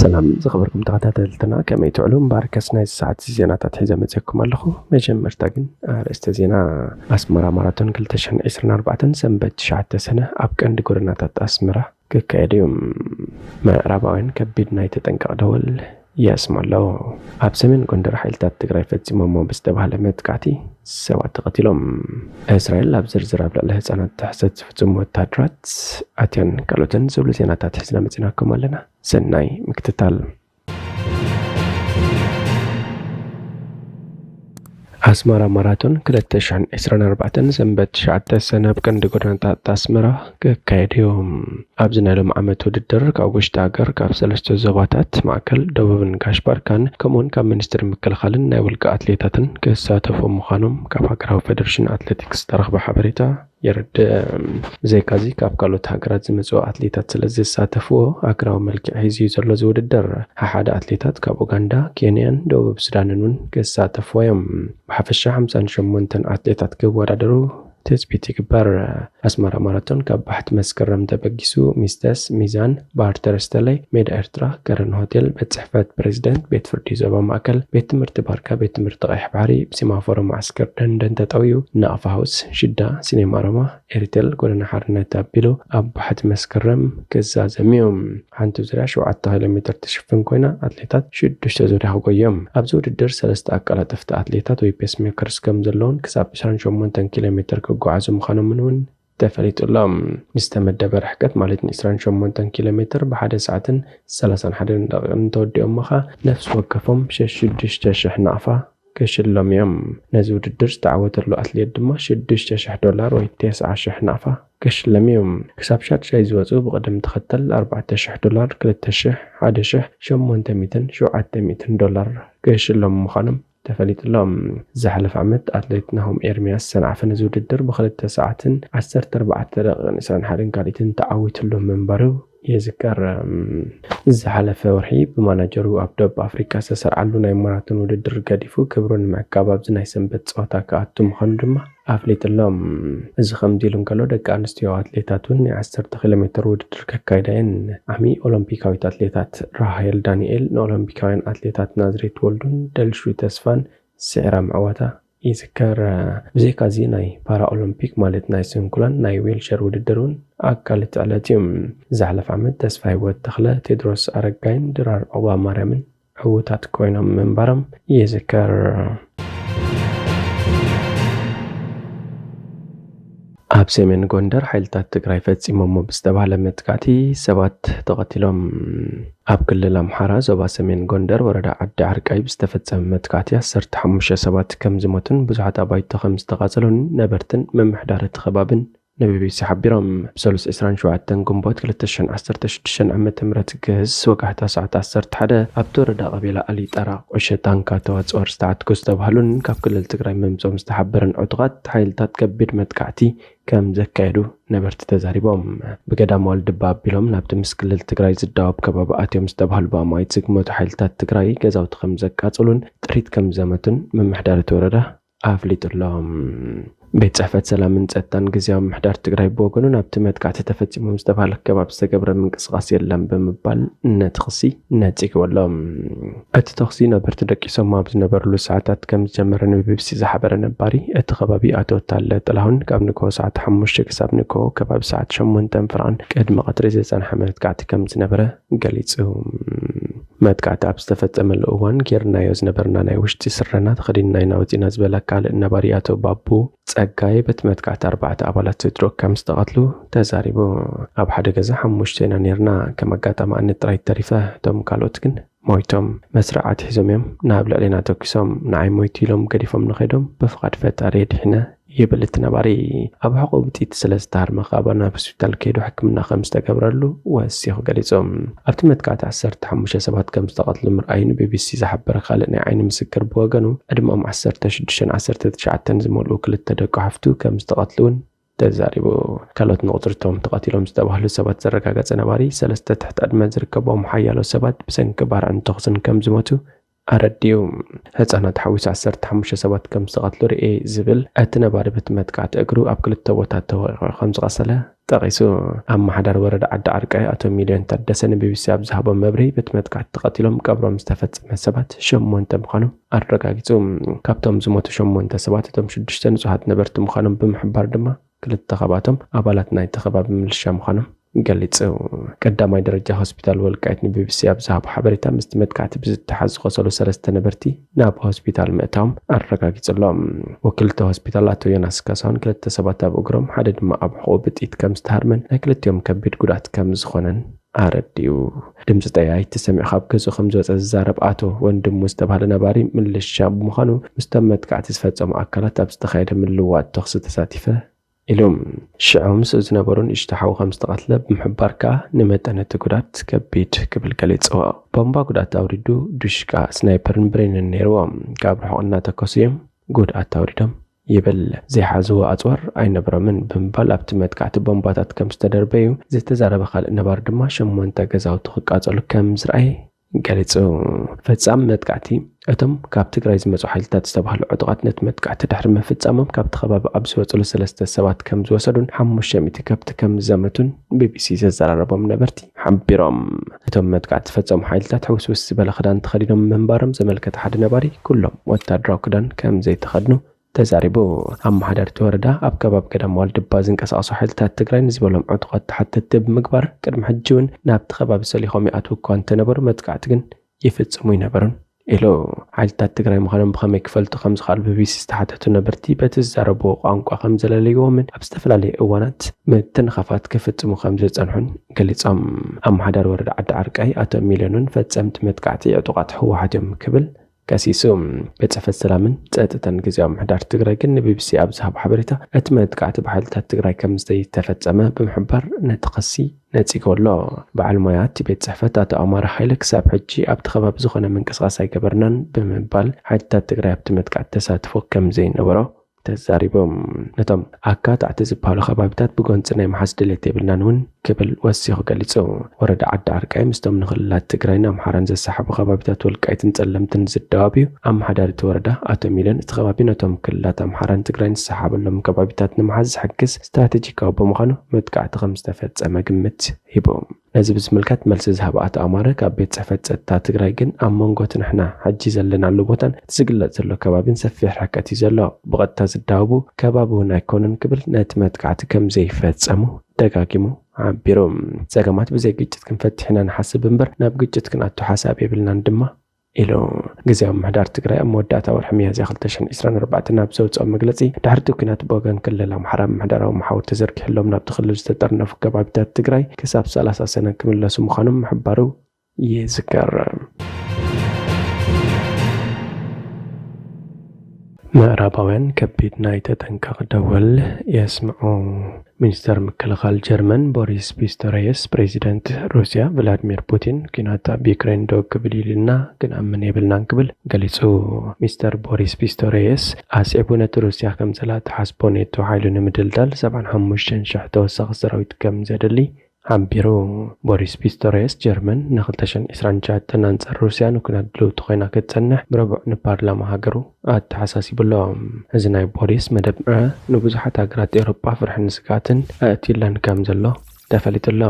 ሰላም ዝኸበርኩም ተኸታተልትና፣ ከመይ ትውዕሉ? እምበኣርከስ ናይዚ ሰዓት እዚ ዜናታት ሒዘ መጺአኩም ኣለኹ። መጀመርታ ግን ኣርእስተ ዜና። ኣስመራ ማራቶን ክልተ ሽሕን ዕስራን ኣርባዕተን ሰንበት ትሽዓተ ሰነ ኣብ ቀንዲ ጎደናታት ኣስመራ ክካየድ እዩ። ምዕራባውያን ከቢድ ናይ ተጠንቀቕ ደወል የስምዑ ኣለዉ። ኣብ ሰሜን ጎንደር ሓይልታት ትግራይ ፈጺሞሞ ብዝተባህለ መጥቃዕቲ ሰባት ተቐቲሎም። እስራኤል ኣብ ዝርዝር ኣብ ልዕሊ ህጻናት ጥሕሰት ዝፍጽሙ ወታደራት ኣትያን ካልኦትን ዝብሉ ዜናታት ሒዝና መጺናኩም ኣለና። ሰናይ ምክትታል። ኣስመራ ማራቶን ክልተ ሽሕን ዕስራን ኣርባዕተን ሰንበት ትሽዓተ ሰነ ኣብ ቀንዲ ጎደናታት ኣስመራ ክካየድ እዩ። ኣብዚ ናይ ሎም ዓመት ውድድር ካብ ውሽጢ ሃገር ካብ ሰለስተ ዞባታት ማእከል፣ ደቡብን ጋሽ ባርካን ከምኡውን ካብ ሚኒስትሪ ምክልኻልን ናይ ውልቀ ኣትሌታትን ክሳተፉ ምዃኖም ካብ ሃገራዊ ፌደሬሽን ኣትሌቲክስ ዝተረኽበ ሓበሬታ የረድእ። ብዘይካዚ ካብ ካልኦት ሃገራት ዝመፅኡ ኣትሌታት ስለ ዝሳተፍዎ ሃገራዊ መልክዕ ሒዙ እዩ ዘሎ እዚ ውድድር። ሓሓደ ኣትሌታት ካብ ኡጋንዳ፣ ኬንያን ደቡብ ሱዳንን እውን ክሳተፍዎ እዮም። ብሓፈሻ ሓምሳን ሸሞንተን ኣትሌታት ክወዳደሩ ትፅቢት ይግበር። ኣስመራ ማራቶን ካብ ባሕቲ መስከረም ተበጊሱ ሚስተስ፣ ሚዛን፣ ባር ተረስተለይ፣ ሜዳ ኤርትራ፣ ከረን ሆቴል፣ ቤት ጽሕፈት ፕሬዚደንት፣ ቤት ፍርዲ ዞባ ማእከል፣ ቤት ትምህርቲ ባርካ፣ ቤት ትምህርቲ ቀይሕ ባሕሪ፣ ብሲማፎሮ ማዕስከር ደንደን ተጠውዩ፣ ናቕፋ ሃውስ፣ ሽዳ፣ ሲኔማ ሮማ፣ ኤሪቴል፣ ጎደና ሓርነት ኣቢሉ ኣብ ባሕቲ መስከረም ክዛዘም እዩ። ሓንቲ ዙርያ ሸውዓተ ኪሎ ሜትር ትሽፍን ኮይና፣ ኣትሌታት ሽዱሽተ ዙርያ ክጎዩ እዮም። ኣብዚ ውድድር ሰለስተ ኣቀላጠፍቲ ኣትሌታት ወይ ፔስሜከርስ ከም ዘለውን ክሳብ ዕስራን ሸሞንተን ኪሎ ሜትር ክጓዓዙ ምዃኖምን እውን ተፈሊጡ ኣሎ። ንዝተመደበ ርሕቀት ማለት ን ዕስራን ሸሞንተን ኪሎ ሜትር ብሓደ ሰዓትን ሰላሳን ሓደን ደቂቕን እንተወዲኦሞ ኸኣ ነፍሲ ወከፎም ሽዱሽተ ሽሕ ናቕፋ ክሽለሙ እዮም። ነዚ ውድድር ዝተዓወተሉ ኣትሌት ድማ ሽዱሽተ ሽሕ ዶላር ወይ ተስዓ ሽሕ ናቕፋ ክሽለም እዩ። ክሳብ ሻድሻይ ዝወፁ ብቕደም ተኸተል ኣርባዕተ ሽሕ ዶላር፣ ክልተ ሽሕ፣ ሓደ ሽሕ፣ ሸሞንተ ሚእትን ሸውዓተ ሚእትን ዶላር ክሽለሙ ምዃኖም ተፈሊጡ ኣሎ። ዝሓለፈ ዓመት ኣትሌት ናሆም ኤርሚያስ ሰንዓፈ ነዚ ውድድር ብክልተ ሰዓትን ዓሰርተ ኣርባዕተ ደቂቕን ዕስራን ሓደን ካልኢትን ተዓዊትሉ ምንባሩ ይዝከር። ዝሓለፈ ወርሒ ብማናጀሩ ኣብ ደቡብ ኣፍሪቃ ዝተሰርዓሉ ናይ ማራቶን ውድድር ገዲፉ ክብሩ ንምዕቃብ ኣብዚ ናይ ሰንበት ጸወታ ክኣቱ ምዃኑ ድማ ኣፍሊጡ ኣሎ። እዚ ከምዚ ኢሉ እንከሎ፣ ደቂ ኣንስትዮ ኣትሌታት እውን ናይ ዓሰርተ ኪሎ ሜትር ውድድር ከካይዳ እየን። ዓሚ ኦሎምፒካዊት ኣትሌታት ራሄል ዳንኤል ንኦሎምፒካውያን ኣትሌታት ናዝሬት ወልዱን ደልሹ ተስፋን ስዒራ ምዕዋታ ይዝከር። ብዘይካዚ ናይ ፓራኦሎምፒክ ማለት ናይ ስንኩላን ናይ ዊልቸር ውድድር እውን ኣካልቲ ዕለት እዩ። ዝሓለፈ ዓመት ተስፋ ህይወት ተኽለ፣ ቴድሮስ ኣረጋይን ድራር ዑቕባማርያምን ዕዉታት ኮይኖም ምንባሮም ይዝከር። ኣብ ሰሜን ጎንደር ሓይልታት ትግራይ ፈጺሞሞ ብዝተባህለ መጥቃዕቲ ሰባት ተቐቲሎም። ኣብ ክልል ኣምሓራ ዞባ ሰሜን ጎንደር ወረዳ ዓዲ ዓርቃይ ብዝተፈጸመ መጥቃዕቲ ዓሰርተ ሓሙሽተ ሰባት ከም ዝሞቱን ብዙሓት ኣባይቲ ከም ዝተቓጸሉን ነበርትን ምምሕዳር እቲ ከባብን ንቢቢሲ ሓቢሮም። ብሰሉስ ዕስራን ሸውዓተን ግንቦት ክልተ ሽሕን ዓሰርተ ሽዱሽተን ዓመተ ምህረት ግህስ ወጋሕታ ሰዓት ዓሰርተ ሓደ ኣብቲ ወረዳ ቀቤላ ኣሊጠራ ቁሸ ታንካ ተዋፅኦ ዝተዓትኩ ዝተባህሉን ካብ ክልል ትግራይ ምምፅኦም ዝተሓበረን ዕጡቓት ሓይልታት ከቢድ መጥቃዕቲ ከም ዘካየዱ ነበርቲ ተዛሪቦም። ብገዳም ዋልድባ ኣቢሎም ናብቲ ምስ ክልል ትግራይ ዝዳወብ ከባቢ ኣትዮም ዝተባህሉ ብኣማኢት ዝግመቱ ሓይልታት ትግራይ ገዛውቲ ከም ዘቃጸሉን ጥሪት ከም ዘመቱን ምምሕዳር እቲ ወረዳ ኣፍሊጡ ኣሎ። ቤት ጽሕፈት ሰላምን ጸጥታን ግዝያዊ ምምሕዳር ትግራይ ብወገኑ ናብቲ መጥቃዕቲ ተፈጺሞም ዝተባህለ ከባቢ ዝተገብረ ምንቅስቓስ የለን ብምባል ነቲ ክሲ ነጺግዎ ኣሎ። እቲ ተኹሲ ነበርቲ ደቂሶም ኣብ ዝነበርሉ ሰዓታት ከም ዝጀመረ ንቢቢሲ ዝሓበረ ነባሪ እቲ ከባቢ ኣቶ ታለ ጥላሁን ካብ ንግሆ ሰዓት ሓሙሽተ ክሳብ ንግሆ ከባቢ ሰዓት ሸሞንተን ፍርቓን ቅድሚ ቀትሪ ዝጸንሐ መጥቃዕቲ ከም ዝነበረ ገሊጹ። መጥቃዕቲ ኣብ ዝተፈጸመሉ እዋን ጌርናዮ ዝነበርና ናይ ውሽጢ ስረና ተኸዲንና ኢና ወጺና ዝበለ ካልእ ነባሪ ኣቶ ባቡ ጸጋይ በቲ መጥቃዕቲ ኣርባዕተ ኣባላት ስድርኡ ከም ዝተቐትሉ ተዛሪቡ። ኣብ ሓደ ገዛ ሓሙሽተ ኢና ኔርና። ከም ኣጋጣሚ ኣነ ጥራይ ተሪፈ፣ እቶም ካልኦት ግን ሞይቶም። መስርዕ ኣትሒዞም እዮም ናብ ልዕሌና ተኩሶም። ንዓይ ሞይቱ ኢሎም ገዲፎም ንኸይዶም ብፍቓድ ፈጣሪ ድሒነ ይብል እቲ ነባሪ። ኣብ ሕቖኡ ብጥይቲ ስለ ዝተሃርመ ከኣ ናብ ሆስፒታል ከይዱ ሕክምና ከም ዝተገብረሉ ወሲኹ ገሊጹ። ኣብቲ መጥቃዕቲ ዓሰርተ ሓሙሽተ ሰባት ከም ዝተቐትሉ ምርኣዩ ንቢቢሲ ዝሓበረ ካልእ ናይ ዓይኒ ምስክር ብወገኑ፣ ዕድመኦም ዓሰርተ ሽዱሽተን ዓሰርተ ትሽዓተን ዝመልኡ ክልተ ደቂ ሓፍቱ ከም ዝተቐትሉ እውን ተዛሪቡ። ካልኦት ንቑጽሪ እቶም ተቐቲሎም ዝተባህሉ ሰባት ዘረጋገጸ ነባሪ፣ ሰለስተ ትሕቲ ዕድመ ዝርከቦም ሓያሎ ሰባት ብሰንኪ ባርዕን ተኹስን ከም ዝሞቱ ኣረዲኡ። ህጻናት ሓዊሱ ዓሰርተ ሓሙሽተ ሰባት ከም ዝተቐትሉ ርእየ ዝብል እቲ ነባሪ፣ በቲ መጥቃዕቲ እግሩ ኣብ ክልተ ቦታ ተወቒዑ ከም ዝቐሰለ ጠቒሱ። ኣመሓዳሪ ወረዳ ዓዲ ዓርቃይ ኣቶ ሚልዮን ታደሰ ንቢቢሲ ኣብ ዝሃቦ መብርሂ፣ በቲ መጥቃዕቲ ተቐቲሎም ቀብሮም ዝተፈጸመ ሰባት ሸሞንተ ምዃኖም ኣረጋጊጹ። ካብቶም ዝሞቱ ሸሞንተ ሰባት፣ እቶም ሽዱሽተ ንጹሃት ነበርቲ ምዃኖም ብምሕባር ድማ፣ ክልተ ካብኣቶም ኣባላት ናይቲ ከባቢ ምልሻ ምዃኖም ገሊጹ። ቀዳማይ ደረጃ ሆስፒታል ወልቃይት ንቢቢሲ ኣብ ዝሃቦ ሓበሬታ፣ ምስቲ መጥቃዕቲ ብዝተሓዝ ዝቖሰሉ ሰለስተ ነበርቲ ናብ ሆስፒታል ምእታዎም ኣረጋጊጹ ኣሎ። ወኪል እቲ ሆስፒታል ኣቶ ዮናስ ካሳሁን፣ ክልተ ሰባት ኣብ እግሮም፣ ሓደ ድማ ኣብ ሕቖኡ ብጥይት ከም ዝተሃርመን ናይ ክልቲኦም ከቢድ ጉድኣት ከም ዝኾነን ኣረዲኡ። ድምፂ ጠያይቲ ሰሚዑ ካብ ገዝኡ ከም ዝወፀ ዝዛረብ ኣቶ ወንድሙ ዝተባህለ ነባሪ፣ ምልሻ ብምዃኑ ምስቶም መጥቃዕቲ ዝፈጸሙ ኣካላት ኣብ ዝተኻየደ ምልውዋጥ ተኹሲ ተሳቲፈ ኢሉ። ሽዑ ምስኡ ዝነበሩ ንእሽቶ ሓዉ ከም ዝተቐትለ ብምሕባር ከኣ፣ ንመጠን እቲ ጉዳት ከቢድ ክብል ገሊጽዎ። ቦምባ ጉዳት ኣውሪዱ፣ ዱሽቃ፣ ስናይፐርን ብሬንን ነይርዎ። ካብ ርሑቕ እናተኮሱ እዮም ጉድኣት ኣውሪዶም ይብል። ዘይሓዝዎ ኣጽዋር ኣይነበሮምን ብምባል፣ ኣብቲ መጥቃዕቲ ቦምባታት ከም ዝተደርበዩ ዝተዛረበ ካልእ ነባሪ ድማ፣ ሸሞንተ ገዛውቲ ክቃጸሉ ከም ዝረኣየ ገሊጹ። ፈጻሚ መጥቃዕቲ፣ እቶም ካብ ትግራይ ዝመጹ ሓይልታት ዝተባህሉ ዕጡቓት፣ ነቲ መጥቃዕቲ ድሕሪ ምፍጻሞም፣ ካብቲ ከባቢ ኣብ ዝወጽሉ ሰለስተ ሰባት ከም ዝወሰዱን ሓሙሽተ ሚእቲ ከብቲ ከም ዝዘመቱን ቢቢሲ ዘዘራረቦም ነበርቲ ሓቢሮም። እቶም መጥቃዕቲ ዝፈጸሙ ሓይልታት ሕውስውስ ዝበለ ክዳን ተኸዲኖም ምንባሮም ዘመልከተ ሓደ ነባሪ፣ ኩሎም ወታደራዊ ክዳን ከም ዘይተኸድኑ ተዛሪቡ። ኣመሓዳሪ እቲ ወረዳ፣ ኣብ ከባቢ ገዳም ዋልድባ ዝንቀሳቐሱ ሓይልታት ትግራይ ንዝበሎም ዕጡቓት ተሓተትቲ ብምግባር፣ ቅድሚ ሕጂ እውን ናብቲ ከባቢ ሰሊኾም ይኣትዉ እኳ እንተነበሩ፣ መጥቃዕቲ ግን ይፍጽሙ ኣይነበሩን ኢሉ። ሓይልታት ትግራይ ምዃኖም ብኸመይ ክፈልጡ ከም ዝኸኣሉ ቢቢሲ ዝተሓተቱ ነበርቲ፣ በቲ ዝዛረብዎ ቋንቋ ከም ዘለለይዎምን ኣብ ዝተፈላለዩ እዋናት ምትንኻፋት ክፍጽሙ ከም ዝጸንሑን ገሊጾም። ኣመሓዳሪ ወረዳ ዓዲ ዓርቃይ ኣቶ ሚልዮን እውን፣ ፈጸምቲ መጥቃዕቲ ዕጡቓት ህወሓት እዮም ክብል ከሲሱ። ቤት ጽሕፈት ሰላምን ጸጥታን ግዝያዊ ምምሕዳር ትግራይ ግን ንቢቢሲ ኣብ ዝሃቦ ሓበሬታ፣ እቲ መጥቃዕቲ ብሓይልታት ትግራይ ከም ዘይተፈጸመ ብምሕባር፣ ነቲ ክሲ ነጺግዎ ኣሎ። በዓል ሞያ እቲ ቤት ጽሕፈት ኣቶ ኣማረ ሃይለ፣ ክሳብ ሕጂ ኣብቲ ከባቢ ዝኾነ ምንቅስቓስ ኣይገበርናን ብምባል፣ ሓይልታት ትግራይ ኣብቲ መጥቃዕቲ ተሳትፎ ከም ዘይነበሮ ተዛሪቦም። ነቶም ኣካታዕቲ ዝበሃሉ ከባቢታት ብጎንጺ ናይ ምሓዝ ድሌት የብልናን እውን ክብል ወሲኹ ገሊጹ። ወረዳ ዓዲ ዓርቃይ ምስቶም ንክልላት ትግራይን ኣምሓራን ዘሰሓቡ ከባቢታት ወልቃይትን ጸለምትን ዝደዋብ እዩ። ኣመሓዳሪ እቲ ወረዳ ኣቶ ሚልዮን፣ እቲ ከባቢ ነቶም ክልላት ኣምሓራን ትግራይን ዝሰሓበሎም ከባቢታት ንምሓዝ ዝሕግዝ ስትራቴጂካዊ ብምዃኑ፣ መጥቃዕቲ ከም ዝተፈጸመ ግምት ሂቡ። ነዚ ብዝምልከት መልሲ ዝሃበ ኣቶ ኣማረ፣ ካብ ቤት ጽሕፈት ጸጥታ ትግራይ ግን፣ ኣብ መንጎ እቲ ንሕና ሕጂ ዘለናሉ ቦታን እቲ ዝግለጽ ዘሎ ከባቢን ሰፊሕ ርሕቀት እዩ ዘሎ። ብቐጥታ ዝዳወቡ ከባቢ እውን ኣይኮኑን ክብል፣ ነቲ መጥቃዕቲ ከም ዘይፈጸሙ ደጋጊሙ ሓቢሩ። ጸገማት ብዘይ ግጭት ክንፈትሕ ኢና ንሓስብ እምበር፣ ናብ ግጭት ክንኣቱ ሓሳብ የብልናን ድማ ኢሉ። ግዝያዊ ምምሕዳር ትግራይ ኣብ መወዳእታ ወርሒ ሚያዝያ ክልተ ሽሕን ዕስራን ኣርባዕተን ኣብ ዘውፅኦ መግለፂ፣ ድሕሪ እቲ ኲናት ብወገን ክልል ኣምሓራ ምምሕዳራዊ መሓውር ተዘርጊሕሎም ናብቲ ክልል ዝተጠርነፉ ከባቢታት ትግራይ ክሳብ ሰላሳ ሰነ ክምለሱ ምዃኖም ምሕባሩ ይዝከር። ምዕራባውያን ከቢድ ናይ ተጠንቀቕ ደወል የስምዑ። ሚኒስተር ምክልኻል ጀርመን ቦሪስ ፒስቶሪየስ፣ ፕሬዚደንት ሩስያ ቭላድሚር ፑቲን ኲናት ኣብ ዩክሬን ደው ክብል ኢልና ክንኣምን የብልናን ክብል ገሊጹ። ሚስተር ቦሪስ ፒስቶሪየስ ኣስዒቡ፣ ነቲ ሩስያ ከም ዘላ ትሓስቦ ኔቶ ሓይሉ ንምድልዳል ሰብዓን ሓሙሽተን ሽሕ ተወሳኺ ሰራዊት ከም ዘድሊ ሓቢሩ። ቦሪስ ፒስቶሪየስ፣ ጀርመን ን ክልተ ሽሕን ዕስራን ትሽዓተን ኣንጻር ሩስያ ንኲናት ድልውቲ ኮይና ክትጸንሕ ብረቡዕ ንፓርላማ ሃገሩ ኣተሓሳሲቡ ኣሎ። እዚ ናይ ቦሪስ መደብ ንብዙሓት ሃገራት ኤውሮጳ ፍርሕን ስግኣትን ኣእትዩለን ከም ዘሎ ተፈሊጡ ኣሎ።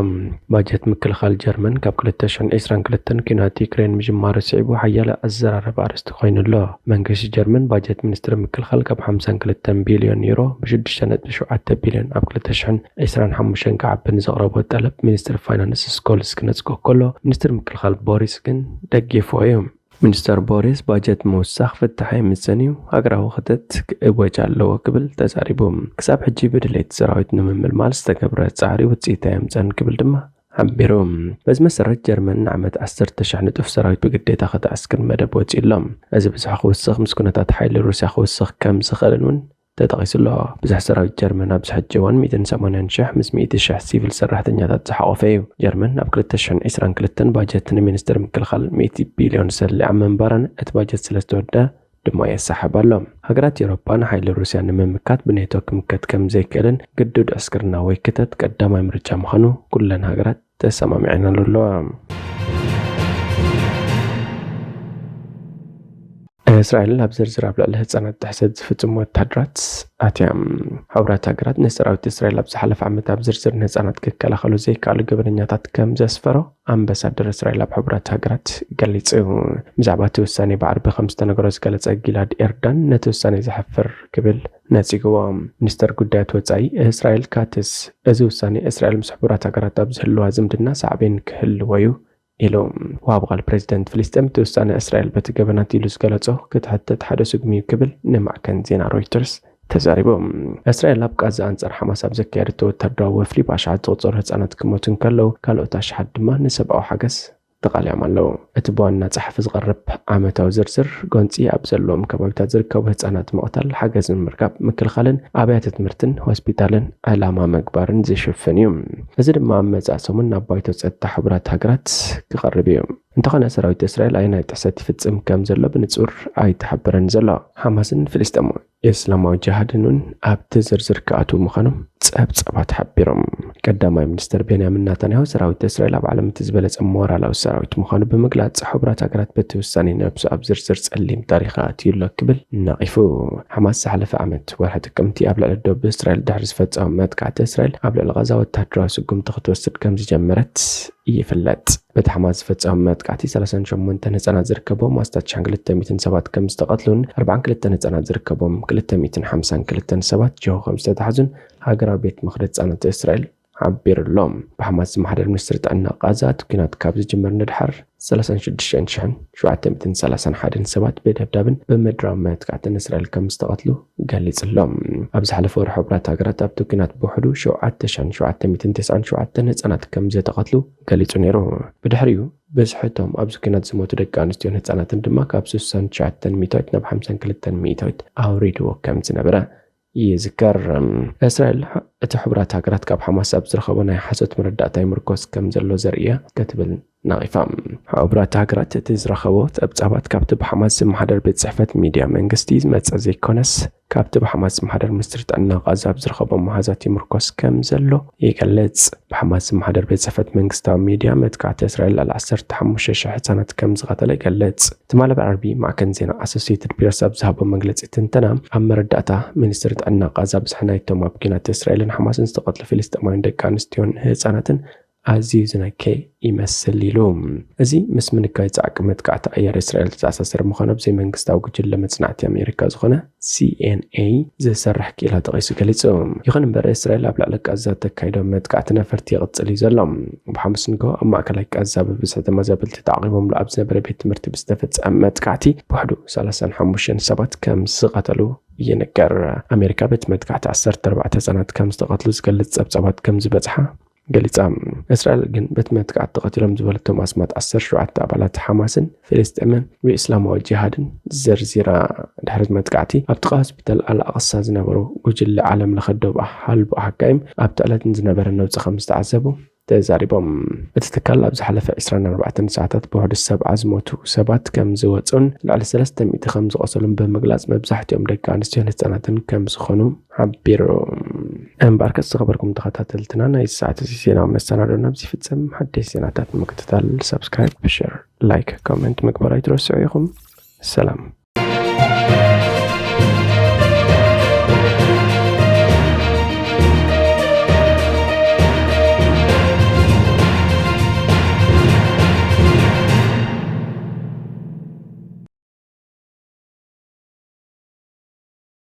ባጀት ምክልኻል ጀርመን ካብ ክልተ ሽሕን ዕስራን ክልተን ኲናት ዩክሬን ምጅማሩ ስዒቡ ሓያሎ ኣዘራረቢ ኣርእስቲ ኮይኑ ኣሎ። መንግስቲ ጀርመን ባጀት ሚኒስትሪ ምክልኻል ካብ ሓምሳን ክልተን ቢልዮን ዩሮ ብሽዱሽተ ነጥቢ ሸውዓተ ቢልዮን ኣብ ክልተ ሽሕን ዕስራን ሓሙሽተን ክዓቢ ንዘቕረቦ ጠለብ ሚኒስትሪ ፋይናንስ ስኮልስ ክነጽጎ ከሎ፣ ሚኒስትሪ ምክልኻል ቦሪስ ግን ደጊፍዎ እዩ። ሚኒስተር ቦሪስ፣ ባጀት ምውሳኽ ፍታሕ ኣይምጽእን እዩ፣ ሃገራዊ ክተት ክእወጅ ኣለዎ ክብል ተዛሪቡ። ክሳብ ሕጂ ብድሌት ሰራዊት ንምምልማል ዝተገብረ ጻዕሪ ውጽኢት ኣየምጸን ክብል ድማ ሓቢሩ። በዚ መሰረት ጀርመን ንዓመት ዓሰርተ ሽሕ ንጡፍ ሰራዊት ብግዴታ ከተዕስክር መደብ ወጺኡ ኣሎ። እዚ ብዝሒ ክውስኽ ምስ ኩነታት ሓይሊ ሩስያ ክውስኽ ከም ዝኽእልን እውን ተጠቒሱ ኣሎ። ብዙሕ ሰራዊት ጀርመን ኣብዚ ሕጂ እዋን ሚእትን ሰማንያን ሽሕ ምስ ሚእቲ ሽሕ ሲቪል ሰራሕተኛታት ዝሓቖፈ እዩ። ጀርመን ኣብ ክልተ ሽሕን ዕስራን ክልተን ባጀት ንሚኒስትሪ ምክልኻል ሚእቲ ቢልዮን ሰሊዓ ምንባራን እቲ ባጀት ስለ ዝተወደኣ ድማ የሳሕብ ኣሎ። ሃገራት ኤውሮጳ ንሓይሊ ሩስያ ንምምካት ብኔቶ ክምከት ከም ዘይክእልን ግዱድ ዕስክርና ወይ ክተት ቀዳማይ ምርጫ ምዃኑ ኩለን ሃገራት ተሰማሚዐናሉ ኣለዋ። እስራኤል ኣብ ዝርዝር ኣብ ልዕሊ ህጻናት ጥሕሰት ዝፍጽሙ ወታደራት ኣትያ። ሕቡራት ሃገራት ንሰራዊት እስራኤል ኣብ ዝሓለፈ ዓመት ኣብ ዝርዝር ንህጻናት ክከላኸሉ ዘይከኣሉ ገበነኛታት ከም ዘስፈሮ ኣምባሳደር እስራኤል ኣብ ሕቡራት ሃገራት ገሊጹ። ብዛዕባ እቲ ውሳኔ ብዓርቢ ከም ዝተነገሮ ዝገለጸ ጊላድ ኤርዳን፣ ነቲ ውሳኔ ዘሕፍር ክብል ነጺግዎ። ሚኒስተር ጉዳያት ወጻኢ እስራኤል ካትስ፣ እዚ ውሳኔ እስራኤል ምስ ሕቡራት ሃገራት ኣብ ዝህልዋ ዝምድና ሳዕቤን ክህልዎ እዩ ኢሉ። ወሃቢ ቃል ፕሬዚደንት ፍልስጤም፣ እቲ ውሳኔ እስራኤል በቲ ገበናት ኢሉ ዝገለጾ ክትሕተት ሓደ ስጉሚ እዩ ክብል ንማዕከን ዜና ሮይተርስ ተዛሪቡ። እስራኤል ኣብ ቃዛ ኣንጻር ሓማስ ኣብ ዘካየደቶ ወታደራዊ ወፍሪ ብኣሽሓት ዝቑጸሩ ህጻናት ክሞቱ እንከለዉ፣ ካልኦት ኣሽሓት ድማ ንሰብኣዊ ሓገዝ ተቓልዮም ኣለዉ። እቲ ብዋና ጸሓፊ ዝቐርብ ዓመታዊ ዝርዝር ጎንጺ ኣብ ዘለዎም ከባቢታት ዝርከቡ ህጻናት ምቕታል፣ ሓገዝ ንምርካብ፣ ምክልኻልን ኣብያተ ትምህርትን ሆስፒታልን ዕላማ ምግባርን ዝሽፍን እዩ። እዚ ድማ ኣብ መጻኢ ሰሙን ናብ ባይቶ ጸጥታ ሕቡራት ሃገራት ክቐርብ እዩ። እንተኾነ ሰራዊት እስራኤል ኣየናይ ጥሕሰት ይፍጽም ከም ዘሎ ብንጹር ኣይተሓበረን ዘሎ። ሓማስን ፍልስጤማዊ እስላማዊ ጅሃድን እውን ኣብቲ ዝርዝር ክኣትዉ ምዃኖም ጸብጻባት ሓቢሮም። ቀዳማይ ሚኒስተር ቤንያሚን ናታንያሁ፣ ሰራዊት እስራኤል ኣብ ዓለም እቲ ዝበለጸ ሞራላዊ ሰራዊት ምዃኑ ብምግላጽ፣ ሕቡራት ሃገራት በቲ ውሳኔ ነብሱ ኣብ ዝርዝር ጸሊም ታሪኽ ኣእትዩ ኣሎ ክብል ነቒፉ። ሓማስ ዝሓለፈ ዓመት ወርሒ ጥቅምቲ ኣብ ልዕሊ ደቡብ እስራኤል ድሕሪ ዝፈጸሞ መጥቃዕቲ፣ እስራኤል ኣብ ልዕሊ ቃዛ ወታደራዊ ስጉምቲ ክትወስድ ከም ዝጀመረት ይፍለጥ። በቲ ሓማስ ዝፈጸሞ መጥቃዕቲ ሰላሳን ሸሞንተን ህጻናት ዝርከብዎም ኣስታት ሽሕን ክልተ ሚእትን ሰባት ከም ዝተቐትሉን ኣርባዓን ክልተን ህጻናት ዝርከብዎም ክልተ ሚእትን ሓምሳን ክልተን ሰባት ጅሆ ከም ዝተታሕዙን ሃገራዊ ቤት ምኽሪ ህጻናት እስራኤል ሓቢሩ ኣሎ። ብሓማስ ዝመሓደር ሚኒስትሪ ጥዕና ቃዛ፣ እቲ ኲናት ካብ ዝጅመር ንድሓር ሰላሳን ሽዱሽተ ሽሕን ሸውዓተ ሚእትን ሰላሳን ሓደን ሰባት ብደብዳብን ብምድራዊ መጥቃዕትን እስራኤል ከም ዝተቐትሉ ገሊጹ ኣሎ። ኣብ ዝሓለፈ ወርሒ ሕቡራት ሃገራት ኣብቲ ኲናት ብውሕዱ ሸውዓተ ሽሕን ሸውዓተ ሚእትን ተስዓን ሸውዓተን ህጻናት ከም ዝተቐትሉ ገሊጹ ነይሩ። ብድሕሪኡ ብዝሒ እቶም ኣብዚ ኲናት ዝሞቱ ደቂ ኣንስትዮን ህጻናትን ድማ ካብ ስሳን ትሽዓተን ሚእታዊት ናብ ሓምሳን ክልተን ሚእታዊት ኣውሪድዎ ከም ዝነበረ ይዝከር። እስራኤል እቲ ሕቡራት ሃገራት ካብ ሓማስ ኣብ ዝረኸቦ ናይ ሓሶት መረዳእታ ይምርኮስ ከም ዘሎ ዘርኢ እያ ክትብል ነቒፋ። ሕቡራት ሃገራት እቲ ዝረኸቦ ጸብጻባት ካብቲ ብሓማስ ዝመሓደር ቤት ጽሕፈት ሚድያ መንግስቲ ዝመጸ ዘይኮነስ፣ ካብቲ ብሓማስ ዝመሓደር ሚኒስትሪ ጥዕና ቃዛ ኣብ ዝረኸቦ መሃዛት ይምርኮስ ከም ዘሎ ይገልጽ። ብሓማስ ዝመሓደር ቤት ጽሕፈት መንግስታዊ ሚድያ መጥቃዕቲ እስራኤል ልዕሊ ዓሰርተ ሓሙሽተ ሽሕ ህጻናት ከም ዝቐተለ ይገልጽ። ትማሊ ብዓርቢ ማዕከን ዜና ኣሶሲየትድ ፕሬስ ኣብ ዝሃቦ መግለጺ ትንተና፣ ኣብ መረዳእታ ሚኒስትሪ ጥዕና ቃዛ ብዝሒ ናይቶም ኣብ ኲናት እስራኤልን ሓማስን ዝተቐትሉ ፍልስጤማውያን ደቂ ኣንስትዮን ህጻናትን ኣዝዩ ዝነከ ይመስል ኢሉ። እዚ ምስ ምንካይ ጻዕቂ መጥቃዕቲ ኣየር እስራኤል ዝተኣሳሰረ ምዃኑ ኣብ ዘይመንግስታዊ ጉጅለ መጽናዕቲ ኣሜሪካ ዝኾነ ሲኤንኤ ዝሰርሕ ክኢላ ጠቒሱ ገሊጹ። ይኹን እምበር እስራኤል ኣብ ልዕሊ ቃዛ ተካይዶ መጥቃዕቲ ነፈርቲ ይቕጽል እዩ ዘሎ። ብሓሙስ ንግሆ ኣብ ማእከላይ ቃዛ ብብዝሒ ተመዛበልቲ ተዓቒቦምሉ ኣብ ዝነበረ ቤት ትምህርቲ ብዝተፈጸመ መጥቃዕቲ ብውሕዱ ሰላሳን ሓሙሽተን ሰባት ከም ዝቐተሉ ይንገር። ኣሜሪካ በቲ መጥቃዕቲ ዓሰርተ ኣርባዕተ ህጻናት ከም ዝተቐትሉ ዝገልጽ ጸብጻባት ከም ዝበጽሓ ገሊጻ። እስራኤል ግን በቲ መጥቃዕቲ ተቐቲሎም ዝበለቶም ኣስማት ዓሰርተ ሸውዓተ ኣባላት ሓማስን ፍልስጤምን ብእስላማዊ ጂሃድን ዘርዚራ። ድሕሪ መጥቃዕቲ ኣብ ጥቓ ሆስፒታል ኣል ኣቕሳ ዝነበሩ ጉጅለ ዓለም ለኸ ዶብ ሓልቦ ሓካይም ኣብቲ ዕለት ንዝነበረ ነውጺ ከም ዝተዓዘቡ ተዛሪቦም። እቲ ትካል ኣብ ዝሓለፈ ዕስራን ኣርባዕተን ሰዓታት ብውሕዱ ሰብዓ ዝሞቱ ሰባት ከም ዝወጹን ልዕሊ ሰለስተ ሚእቲ ከም ዝቖሰሉን ብምግላጽ፣ መብዛሕትኦም ደቂ ኣንስትዮን ህጻናትን ከም ዝኾኑ ሓቢሩ። እምበኣርከስ ዝኸበርኩም ተኸታተልትና፣ ናይ ሰዓት እዚ ዜናዊ መሰናዶና ኣብዚ ይፍጸም። ሓደሽ ዜናታት ንምክትታል ሳብስክራይብ፣ ሸር፣ ላይክ፣ ኮመንት ምግባር ኣይትረስዑ ኢኹም። ሰላም።